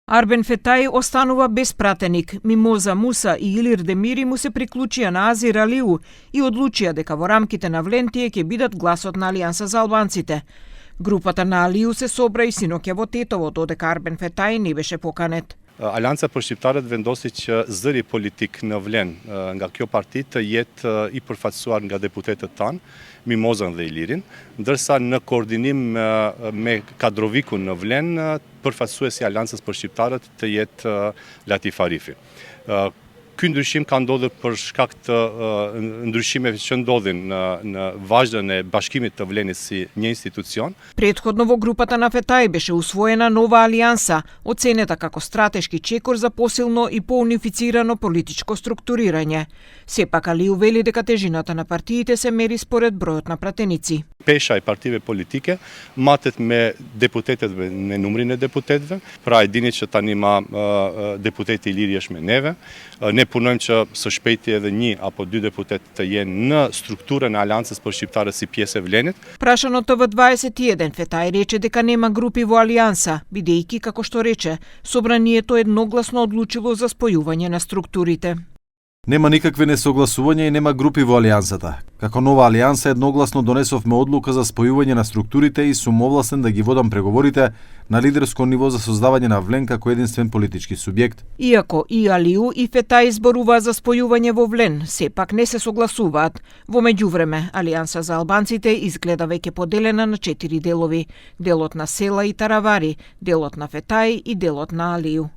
Арбен Фетај останува без пратеник. Мимоза Муса и Илир Демири му се приклучија на Азир Алиу и одлучија дека во рамките на Влен тие ќе бидат гласот на Алијанса за албанците. Групата на Алиу се собра и синоќа во Тетово, додека Арбен Фетај не беше поканет. Алијанса për Shqiptarët vendosi që zëri politik në Vlen nga kjo parti të jetë I përfaqësuar nga deputetët tanë, Mimozën dhe Ilirin, ndërsa në koordinim me kadrovikun në Vlen, përfaqësuesi I Aliansës për Shqiptarët të jetë Latif Arifi. Ky ndryshim ka ndodhur për shkak të ndryshimeve që ndodhin në vazhdën e bashkimit të Vlenit si një institucion. Претходно во групата на Фетај беше усвоена нова алијанса, оценета како стратешки чекор за посилно и поунифицирано политичко структурирање. Сепак Алиу вели дека тежината на партиите се мери според бројот на пратеници. Pesha e partive politike matet me deputetëve, me numrin e deputetëve. Pra e dini që tani ma deputeti Iliri është me neve. Ne punojmë që së shpejti edhe 1 apo 2 deputet të jenë në strukturën e Aliansës për Shqiptarët si pjesë e Vlenit. Прашано ТВ21, Фетај рече дека нема групи во алијанса, бидејќи, како што рече, собранието едногласно одлучило за спојување на структурите. Нема никакви несогласувања и нема групи во алијансата. Како нова алијанса едногласно донесовме одлука за спојување на структурите и сум овластен да ги водам преговорите на лидерско ниво за создавање на Влен како единствен политички субјект. Иако и Алиу и Фетај зборуваат за спојување во Влен, сепак не се согласуваат. Во меѓувреме, Алијанса за албанците изгледа веќе поделена на 4 делови: делот на Села и Таравари, делот на Фетај и делот на Алиу.